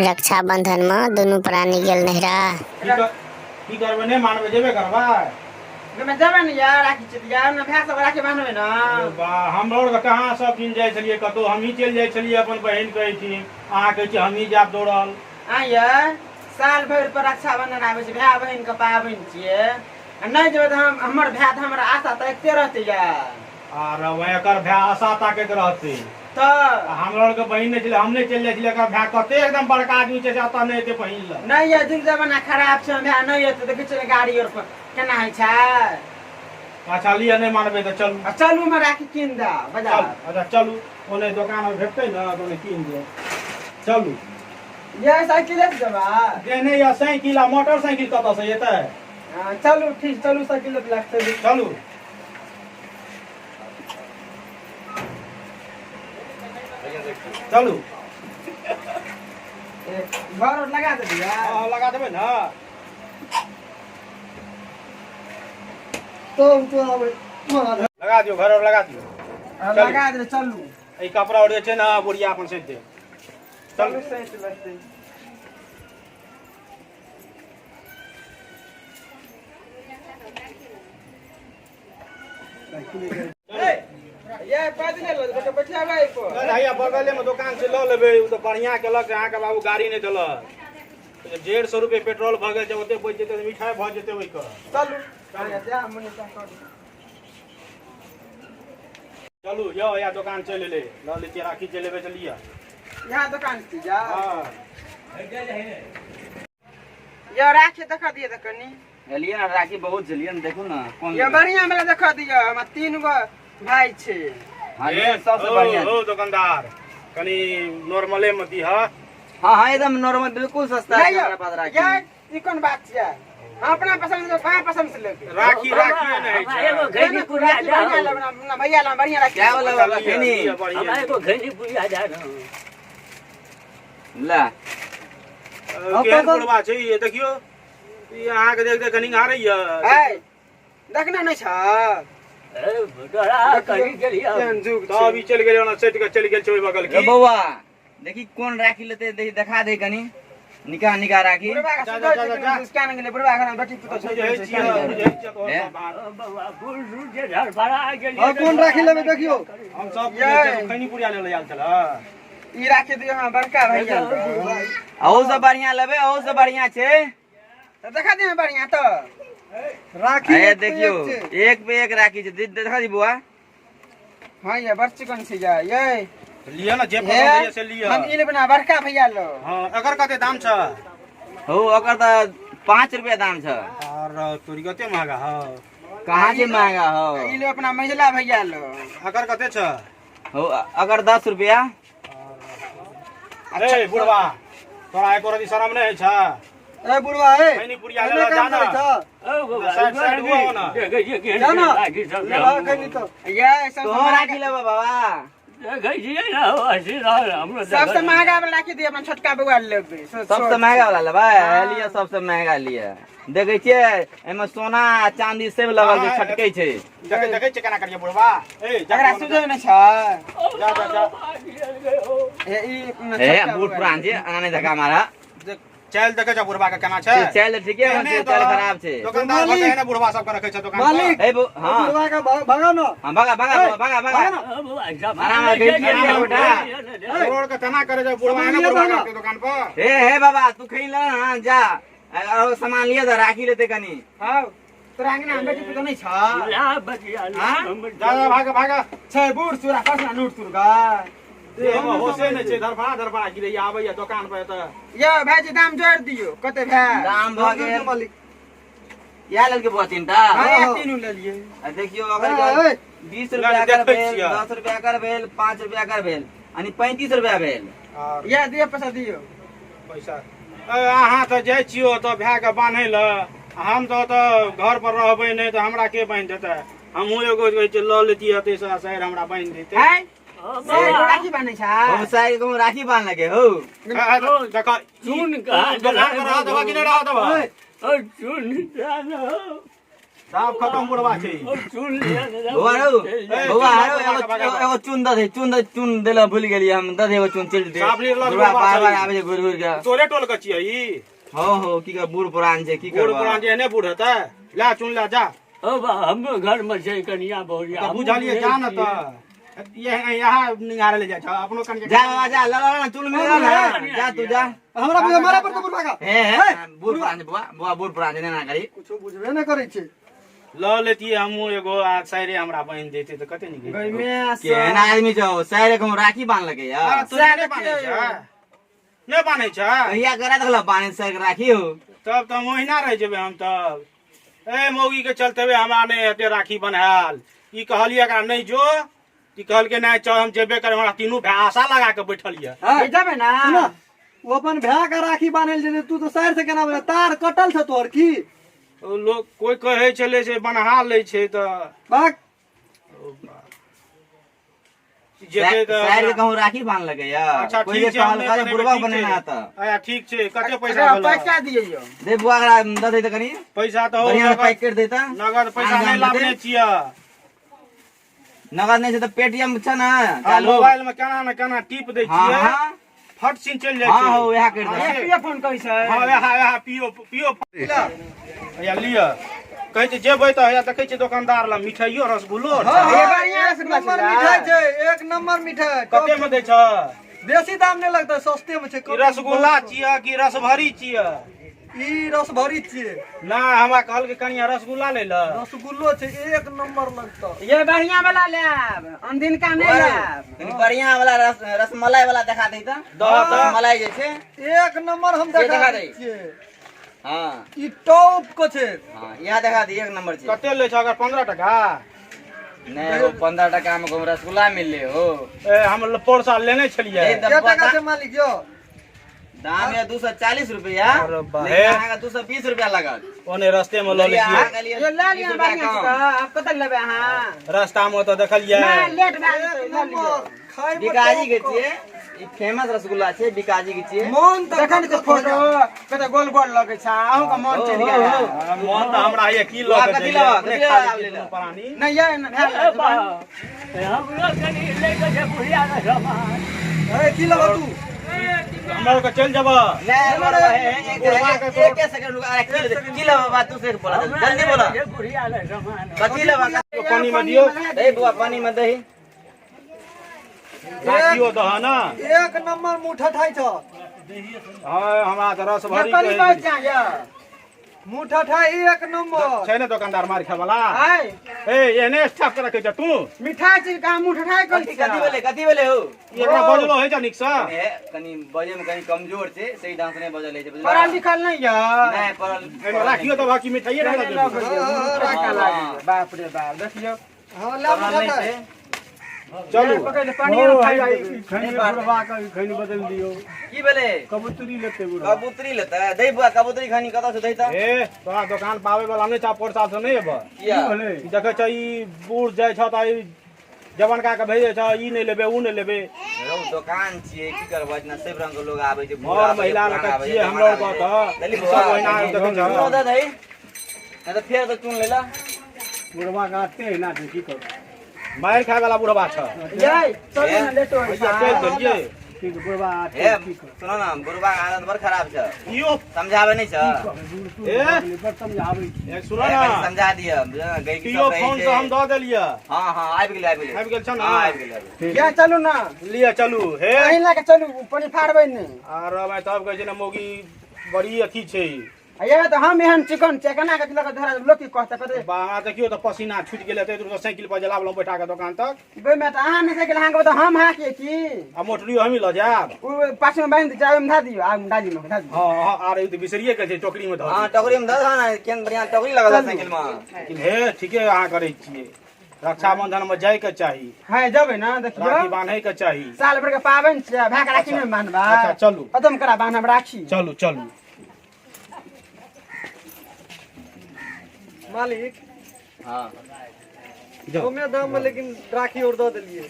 रक्षाबंधनमे दुनू प्राणी गेल नैहरा। की करबै नहि मानबै जेबे करबै। मे जेबै ने यार राखी छै यार ने भाय सब राखी बान्हबै ने। वाह हमरो आर कहाँ सब दिन जाइ छलियै कतहु हमही चलि जाइ छलियै अपन बहिन कहै छी अहाँ कहै छी हमही जायब दौड़ल। आँ यै साल भरि पर रक्षाबंधन आबै छै भाय बहिन के पाबनि छियै आ नहि जेबै तऽ हम हमर भाय तऽ हमरा आशा ताकिते रहतै यार। आर एकर भाय आशा ताकैत रहतै। तऽ आ हमरा आरके बहिन नहि छलै हम नहि चलि जाइ छलियै एकर भाय कते एकदम बड़का आदमी छै से एतऽ नहि एतै बहिन लग। नहि यै जुग जमाना खराब छै भाय नहि एतै देखै छियै ने गाड़ी आर पर केना होइ छै। अच्छा लिअ नहि मानबै तऽ चलू। आ चलू हम राखी कीन देब बाजार। चलू अच्छा चलू ओने दोकान भेटतै ने तऽ ओने कीन देब चलू। यै साइकिले से जेबै? देने यऽ साइकिल आ मोटरसाइकिल कतऽसँ एतै? हँ, चलू ठीक चलू साइकिल लए कऽ चलू। चलू। चलू। घर उर लगा देलियै? हँ लगा देबै ने। लगा दियौ घर और लगा दियौ। हँ, लगा देबै चलू। ई कपड़ा और जे छै ने बुढ़िया अपन सैंत देब। चलू सैंत लेतै। ये पैदले लऽ जेबै बैठियाबै एहि पर। अरे हैया बगले में दोकान छै लऽ लेबै ओ तऽ बढ़िया केलक अहाँके बाबू गाड़ी नहि देलक। 150 रुपये पेट्रोल भऽ गेल छै ओते बचि जेतै तऽ मिठाइ भऽ जेतै ओहिके। चलू जा मुन्नी चाह करू। चलू यौ हैया दोकान चलि एलै लऽ लै छियै राखी चलि एबै तऽ लिअ। यहाँ दोकान छी जा। हँ। यौ राखी देखा दिअ तऽ कनि। एलियै ने राखी बहुत छलियै ने देखू ने कोन यौ बढ़िया वाला देखा दिअ हमरा 3 गो भाई छै। हां ये सबसे बढ़िया। ओ दुकानदार कनि नॉर्मले में दीह। हां हां एकदम नॉर्मल बिल्कुल सस्ता है हमरा पास राखी। यार ई कोन बात छै हम अपना पसंद से कहां पसंद से लेबै? राखी राखी नहि है छै। एगो घैनी पुरिया राखी बढ़िया लेबै अपना भैया ला बढ़िया राखी। क्या वाला बाबा घैनी? हमरा एगो घैनी पुरिया जा न। ला केहन बुढ़वा छै ये देखियो ई अहाँके देख देख कनि हारैया। ए देखना नहि छ? ए डरा कहीं गेलियै। केहन जुग तब ई चलि गेलै ओना सटि कऽ चलि गेल छै ओहि बगल की। बौआ देखी कोन राखी लेते देखी देखा दे कनी निका निका राखी। बुढ़वा के सुधर छै कनी केना गेलै बुढ़वा के बेटी पुतोह छै। बुझै छियै बुझै छियै तोहर सब बात। बौआ बुढ़ जुड़ जे धड़फड़ा गेलियै। हां कोन राखी लेबै देखियो। हम सब बुझै छियै खैनी पुरिया ले आयल छल। ई राखी दियौ हमरा बड़का भैया। अहू सब बढ़िया लेबै अहू सब बढ़िया छै। तऽ देखा दियौ बढ़िया तऽ। राखी ए देखियो एक पे एक राखी छै देखा दी बुआ। हां ये बड़ चिकन छै ये ये लिअ ने जे पसंद होइए से लिअ। हम ई लेबै ना बड़का भैया लो। हां एकर कते दाम छै? हो ओकर तऽ 5 रुपया दाम छै। और तोरी कते महंगा हौ? कहाँ छै महंगा हौ? ई ले अपना मंझला भैया लो। एकर कते छै? हो अगर 10 रुपया। ए बुढ़वा तोरा एको रति शरम नहि होइ छै? ए बुढ़वा ए खैनी पुरिया ले जा ना। साइड साइड हुआ ना। देखै छियै केहन जा ना। राखी सब लेबा खैनी तो। ये सब तो राखी लेबा बाबा। देखै छियै ने हँसी रहल हमरो। सबसे महंगा वाला राखी दियौ अपना छोटका बौआ लेबै। सबसे महंगा वाला लेबै? लिअ सबसे महंगा लिअ। देखै छियै एहिमे सोना चांदी सब लगल छै छटकै छै। देखै देखै छियै केना करियै बुढ़वा। ए जकरा सुझै नहि छै। जा जा जा। ए ई ए बूढ़ पुरान छै एना नहि धक्का मारा। चल देखै छ बुढ़वा के केना छै। चल ठीके छै चल खराब छै। दुकानदार भऽ के बुढ़वा सब के रखै छै दुकान पर। मालिक ए हां बुढ़वा के भगा न। हां भगा भगा भगा भगा। आराम से बेटा। करोड़ के तना करे छै बुढ़वा ने बुढ़वा के दुकान पर। हे हे बाबा तू खैल ना हां जा और सामान लिया तऽ राखी लेते कनी। हां तोरा अंगना में बेटी पुतोह नहि छ? ला बचिया हाँ? जा जा भाग भाग। छै बूढ़ सूरा कसना नूर तुर गा। होशे नहि छै धरफड़ा धरफड़ा गिरैया आबैया दोकान पर तऽ। यौ भाईजी दाम जोड़ि दियौ कते भेल? दाम भऽ गेल मालिक। इएह लेलकै बौआ 3टा? हां तीनू लेलियै। आ देखियौ अगर 20 रुपया कर भेल 10 रुपया कर भेल 5 रुपया कर भेल यानी 35 रुपया भेल। या दियौ पैसा दियौ। पैसा अहाँ तऽ जाइ छियौ तऽ भायके बान्है लए हम तऽ ओतऽ घर पर रहबै नहि तऽ हमरा के बान्हि देतै? हमहूँ एगो कहै छियै लऽ लेतियै ताहिसँ साइर हमरा बान्हि देतै। राखी बान्है छै? हम साइर कहूँ राखी बान्हलकै हौ। देखऽ चून दोकान पर रहऽ देबऽ कि नहि रहऽ देबऽ? चून साफ खत्म बुढ़वा छै। चुन लिअ ने। बौआ रौ, ए, बौआ चुन रौ, भगा, एगो भगा, भगा। एगो चुन दे, चुन दे, चुन देला भूल गेलियै हम, दे दे एगो चुन चलि दे। साफ निर्लज बुढ़वा बुढ़वा बार बार छै। आबै छै घुरि घुरि के। तोरे टोल के छियै ई? हो हो, की कर, बूढ़ पुरान छै, की बूढ़ करबा। पुरान जे एहने बूढ़ हेतै। ला चुन ला जा। ओ बा, हमरो घरमे छै कनिया बहुरिया। तऽ बुझलियै, जा ने तऽ यहाँ निहारे ले जाइ छ अपनो कनिया। जा बाबा जा, ल ल ल, चुन मिल गेल ने, जा तू जा। हमरा बुझे मारा पर तो बुढ़वा का। हे हे, बूढ़ पुरान छै बौआ, बौआ बूढ़ पुरान छै, एना करी। कुछो बुझबे नहि करै छै। ल लेतियै हमहूँ एगो आ साइरे हमरा बहिन देते तऽ कते नीक हेतै। केहन आदमी छौ, साइरे के हम राखी बान्हलकै या। अरे तोरा नहि बान्है छै? नहि बान्है छै? कहिया करा देखल बान्हे साइर के राखी हो? तब तऽ हम ओहिना रहि जेबै हम तब। ए मौगी के चलते हुए हमरा नहि हेतै राखी बन्हायल। ई कहलियै एकरा नहि जो, ई कहलकै नहि चल हम जेबे करबै, हमरा तीनू भाय आशा लगा के बैठल यऽ। हैं? जेबै ना? सुन, ओ अपन भाय के राखी बान्हल जेतै, तू तऽ साइर से केना बन्है? तार कटल छौ तोहर की? ओ लोग कोइ कहै छलै से बन्हा लै छै तऽ भाग। जेतै तऽ साइर के कहूँ राखी बान्हलकै या? अच्छा कोइ ठीक जे छै, हम कहलकै नहि बुढ़वा बनेबै, ठीक बनेना छै। तऽ अच्छा ठीक छै, कते पैसा एकरा भेलै? पैसा दियै यौ। दे बुआ, एकरा दऽ दे तऽ कनि पैसा तऽ हो बढ़िआँ से नगद। पैक करि दे तऽ। नगद पैसा आन नहि दाम लाबने देतै। छियै। नगद नहि छै तऽ पेटीएम छै ने आ चालू। मोबाइल में केना ने केना टिप दै हाँ छियै, हाँ फट सिन चलि जाइ हाँ छै। हो, वएह करि दे। हाँ, से। पियो फोन करै छै। हाँ वएह वएह पियो पियो हैया लिअ। कहै छै जेबै तऽ हैया देखै छियै दोकानदार लग मिठाइयो रसगुल्लो आर हाँ, छै। ये हाँ, बढ़िआँ एक रसगुल्ला नंबर छै। मिठाई छै, एक नंबर मिठाई। कते में दै छ? बेसी दाम नहि लगतै, सस्ते में छै। ई रसगुल्ला छियै कि रसभरी छियै? ई रसभरी छियै। ना हमरा कहलकै कनिया रसगुल्ला लै लए। रसगुल्लो छै, एक नंबर लगतौ। ये बढ़िया वाला लेब, अनदिनका नहि लेब। कनि बढ़िया वाला रस रसमलाई वाला देखा दे तऽ। दह तऽ। रसमलाई जे छै एक नंबर हम से देखा देखा दै दै। छियै। हाँ ई टॉप के छै। हाँ इएह देखा दे, एक नंबर छै। कते लै छ अगर 15 टका? नहि हो, 15 टका में कहूँ रसगुल्ला मिलले हो? ए हम पोर साल लेने छलियै। ए, के टका छै मालिक यौ? दाम यऽ 240 रुपया, अरे बा। लेकिन अहाँके 220 रुपया लागत। ओने रस्ते में लऽ अहाँके लेतियै। लिए ये लऽ 20 लिअ रुपया बढ़िआँ कम। छै तऽ आब कतऽ लेबै अहाँ? रास्ता में तऽ देखलियै। नहि लेट भए एक जेतै, लऽ लिअ। नंबर खाय में बिकाजी के टॉप छियै ई, फेमस रसगुल्ला छै, बिकाजी के छियै। मन तऽ देखै ने छै फोटो कते गोल गोल लगै छै, अहूँके मन चलि गेल। हाँ, मन तऽ हमरा ये की लऽ आब के कथी जाइए, लेबऽ? अपने कथी खा लेबऽ? लेतियै आब दुनू प्राणी। नहि ये नहि भेल। ए बा, हमरो कनि लैके छै बुढ़िया के सामान। ए की लेबऽ तू? हमरा आरके चलि जेबऽ। नहि बड़वा, हे, हे, बुढ़वा के एक एक सेकंड रुक, अरे की लेबै? की लेबै बात तू से बोला, हमरा जल्दी बोला। लैके छै बुढ़िया के सामान। कथी लेबै? पानी में दियौ। दही बुआ, पानी में दही। राखियो दह ने। एक नंबर मुँह ठठाइ छ। हाँ हमरा तऽ रस भरी कनि कहै कहै छै। छै यौ। मुँह ठठाइ एक नंबर छै ने दोकानदार मार खाय वाला? आइ ए एहने स्टाफ के रखै छ तू। मिठाई छै कहाँ मुँह ठठाइ कहै कथी छै? कथी भेलै, कथी भेलै हो? ई एकरा बजलो होइ छ नीक सँ? हे, कनि बजै में कनि कमजोर छै, सही ढंग से नहि बजल होइ छै, बुझलह? पढ़ल लिखल नहि यऽ। नहि पढ़ल। एहिमे राखियो तऽ बाकी मिठाइए लऽ नहि गेलियै, मुँह ठठाइ लागै। बाप रे बाप, देखियौ। हाँ ला मुँह पढ़ल नहि ठठाइ छै। चलू। पकड़ि ले, पानिए ने खाइ देबै। की भेलै? कबूतरी लेतै बुढ़ा। कबूतरी लेतै? दही बुआ, कबूतरी खनी कतऽ छै, दही तऽ। ए तोरा दोकान पाबै वाला नहि छ, पोर साल से नहि एबऽ। किया? ई देखै छ ई बूढ़ जाइ छ तऽ ई जवनका के भेजै छ, ई नहि लेबै ऊ नहि लेबै। रौ दोकान छियै, की करबै, इतना सब रंग के लोग आबै छै, बूढ़ मर आबै छै, महिला पुरान लऽ के आबै छै, छियै जवान हमरो आबै के छै। तऽ दही सब बुआ, ओहिना देखै छ। चुनो दऽ दही, नहि तऽ फेर तऽ चुन लेला। बुढ़वा के आते है ना, की करू? मारि खाय वाला बुढ़वा छ। यै चलू ने, लेट होइ भैया छै। चलि देलियै। ठीक बुढ़वा आते हे की करू? सुनो ना, बुढ़वा के आदत बड़ खराब छै, इहो समझाबै नहि छै। ए बड़ समझाबै छी। ए, सुनो हे, ना, कनि समझा दिअ, बुझल ने, गैकी पियो सब रहै फोन छै। से हम दऽ देलियै। हाँ हाँ आबि गेलै, आबि गेलै। आबि गेल छ ने? हाँ आबि गेलै, आबि गेलै। यै चलू ने। लिअ चलू हे। अहीं लए कऽ चलू, पानि फाड़बै नहि। आर भाइ तब कहै छै ने मौगी बड़ी अथी छै। आ यै तऽ हम एहन चिकन छै, केना कऽ लऽ कऽ धरा लोक की कहतै कते? बा हमरा देखियौ तऽ पसीना छुटि गेलै, एते दूर साइकिल पर जलाबलहुँ बैठा कऽ दोकान तक। ओहिमे तऽ अहाँ नहि साइकिल अहाँके तऽ हम हाँकियै की? आ मोटरियो हमही लऽ जायब। ओ पाछूमे बान्हि दै, ओहिमे धऽ दियौ, आगूमे डालीमे धऽ दियौ। हाँ हाँ आर ई तऽ बिसरिये गेल छै, टोकरी में धऽ हाँ टोकरी में धऽ दह ने, केहन बढ़िया टोकरी लगल है साइकिल में। लेकिन हे ठीके अहाँ करै छियै, रक्षाबंधन में जाय के चाही। हँ जेबै ने, देखियौ राखी बान्है के चाही। साल भरि के पाबनि छै, भाय के राखी नहि बान्हबै? अच्छा चलू। खतम करा बान्हब राखी। चलू चलू। मालिक हाँ कमे दाम में लेकिन राखी और दऽ देलियै।